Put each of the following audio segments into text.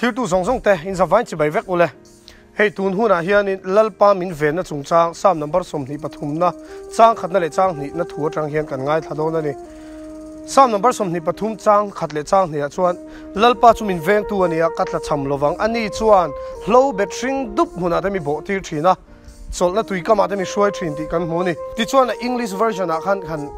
Thirtu zawng zawng te in zavain chibai vek ule. Hei tun hunah hianin Lalpa min venna chungchang Psalm number 23 na chang khatna leh chang hnihna thu atang hian kan ngaithla dawn a ni. Psalm number 23 chang khat leh chang hnihah chuan Lalpa chu min vengtu a ni a, ka tla cham lovang. Ani chuan hlo bet hring dup hmunah te mi bawh tir thin a, chawlhna tui kamah te mi hruai thin tih kan hmu a ni. Tichuan a English version ah khan kan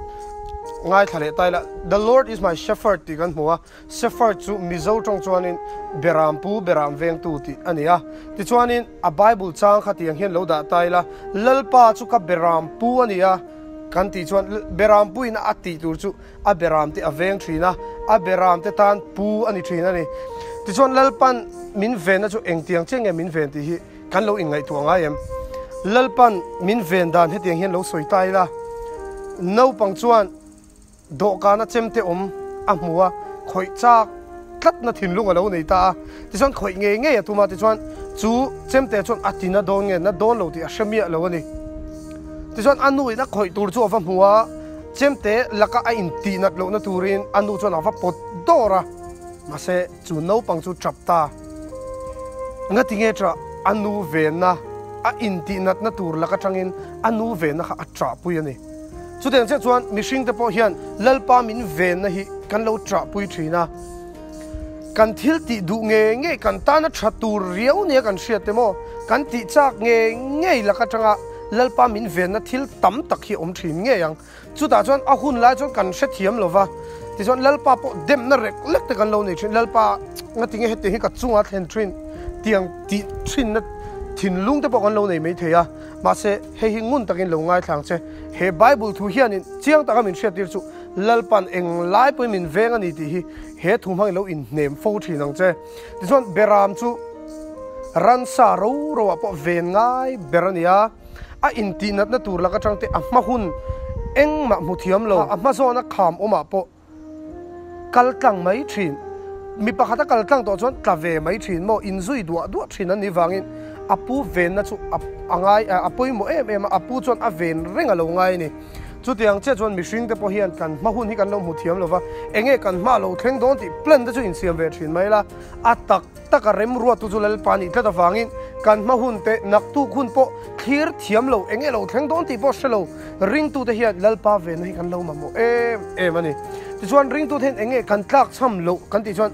ngaithla leh ta ila, The Lord is my shepherd tih kan hmu a. Shepherd chu Mizo tawng chuanin Beram pu, Beram vengtu tih a ni a. Tichuanin a Bible chang kha tiang hian lo dah ta ila, Lalpa chu ka Beram pu a ni a kan tih chuan Beram puin a tih tur chu a Beram te a veng thin a, a Beram te tan pu a ni thin a ni. Tichuan Lalpan min venna chu engtiang chiah nge min ven tih hi kan lo inngaihtuah ngai em? Lalpan min ven dan hetiang hian lo sawi ta ila, naupang chuan Dawhkana chemte awm a hmu a, khawih chak tlatna thinlung a lo nei ta a. Tichuan khawih ngei ngei a tum a, tichuan chu chemte chuan a ti na dawn nge na dawn lo tih a hre miah lo a ni. Tichuan a nuin a khawih tur chu a va hmu a, chemte laka a intih nat lohna turin a nu chuan a va pawt dawr a, mahse chu naupang chu tap ta. Ngati nge ṭah a nu venna a intih natna tur lak aṭangin a nu venna kha a ṭahpui a ni. Chutiang chiah chuan mihringte pawh hian Lalpa min venna hi kan lo ṭahpui ṭhin a. Kan thil tih duh ngei ngei kan tana ṭha tur riau nia kan hriat te maw, kan tih chak ngei ngei lak aṭanga Lalpa min venna thil tam tak hi a awm ṭhin ngei ang. Chutah chuan a hun lai chuan kan hrethiam lo va, tichuan Lalpa pawh demna rek lek te kan lo nei thin, Lalpa ngatinge hetiang hi ka chungah thlen thin tiang tih thinna thinlung te pawh kan lo nei mai thei a, mahse hei hi ngun takin lo ngaithla ang che. He Bible thu hianin chiang taka min hriattir chu Lalpa'n eng lai pawhin min veng a ni tih hi he thu hmangin lo inhnem fo thin ang che. Tichuan Beram chu ransa ro roah pawh ven ngai ber a ni a. A intihnatna tur lak atang te a hma hun engmah hmu thiam lo, a hma zawna kham awmah pawh kal tlang mai thin. Mi pakhat a kal tlang tawh chuan tla ve mai thin maw, inzui duah duah thin an nih vangin a pu venna chu a ngai, a pawimawh em em a, a pu chuan a ven reng a lo ngai a ni. Chutiang chiah chuan mihring te pawh hian kan hma hun hi kan lo hmu thiam lo va, enge kan hma lo thleng dawn tih plan te chu insiam ve thin mai la, a tak. Taka remruattu chu Lalpa nih tlat avangin kan hma hun te naktuk hun pawh thlir thiam lo, eng nge lo thleng dawn tih pawh hre lo, ringtute hian Lalpa venna hi kan lo mamawh em em a ni. Tichuan ringtute hian eng nge kan tlakchham loh kan tih chuan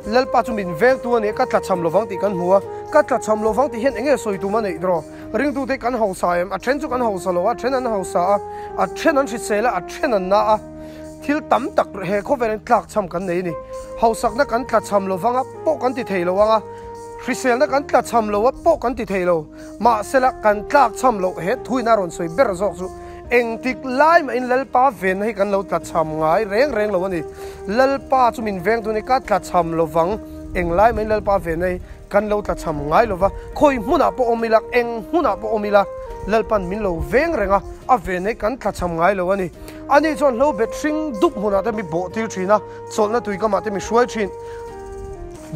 Lalpa chu min vengtu a ni a, ka tlachham lovang tih kan hmu a, ka tlachham lovang tih hian eng nge sawi tum a neih draw? Ringtute kan hausa em? A then chu kan hausa lo a, a then an hausa a, a then an hrisel a, a then an na a. Thil tam tak he khawvelin tlakchham kan nei a ni. Hausakna kan tlachham lo vanga pawh kan ti thei lo anga, hriselna kan tlachham lo a pawh kan ti thei lo. Mahsela kan tlakchham loh he thuin a rawn sawi ber zawk chu engtik lai mahin Lalpa venna hi kan lo tlachham ngai reng reng lo a ni. Lalpa chu min veng tun hi ka tlachham lo vang, englai mahin Lalpa venna hi Kan lo tlachham ngai lova, khawi hmunah pawh awm ila, eng hmunah pawh awm ila, Lalpan min lo veng reng a, a ven hi kan tlachham ngai lo a ni. Ani chuan hlo bet hring dup hmunah te mi bawh tir thin a, chawlhna tui kamah te mi hruai thin.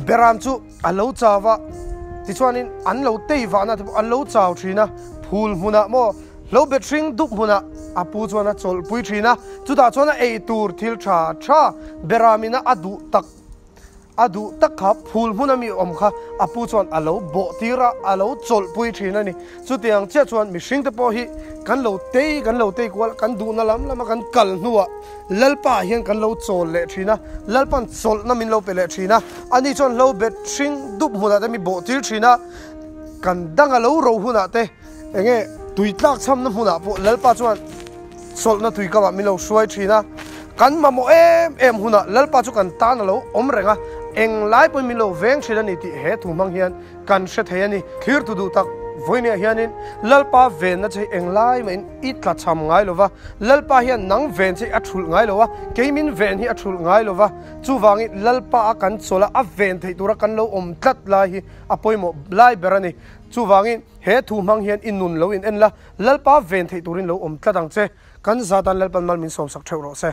Beram chu a lo chau a, tichuanin an lo tei vahna te pawh an lo chau thin a, phul hmunah maw hlo bet hring dup hmunah a pu chuan a chawlhpui thin a, chutah chuan a ei tur thil tha tha Beramina a duh tak A duh tak kha phul hmun a mi awm kha a pu chuan a lo bawh tir a, a lo chawlhpui thin a ni. Chutiang chiah chuan mihring te pawh hi kan lo tei, kan lo tei kual, kan duhna lam lama kan kal hnuah Lalpa ah hian kan lo chawl leh thin a, Lalpa'n chawlhna min lo pe leh thin a, ani chuan hlo bet hring dup hmunah te mi bawh tir thin a, kan dang a lo ro hunah te enge tui tlak chhamna hmunah pawh Lalpa chuan Chawlhna tui kamah min lo hruai thin a, kan mamawh em em hunah Lalpa chu kan tan a lo awm reng a, englai pawhin min lo veng thin a ni tih he thu hmang hian kan hre thei a ni. Thlir tu duh tak vawinia hianin Lalpa venna che hi englai mahin i tlachham ngai lo va, Lalpa hian nang ven che hi a thulh ngai lo a, kei min ven hi a thulh ngai lo va, chuvangin Lalpa a kan chawlh a, a ven theih tura kan lo awm tlat lai hi a pawimawh lai ber a ni. Chuvangin he thu hmang hian i nun lo in en la, Lalpa ven theih turin lo awm tlat ang che. Kan zatan Lalpan mal min sawmsak theuh rawh se.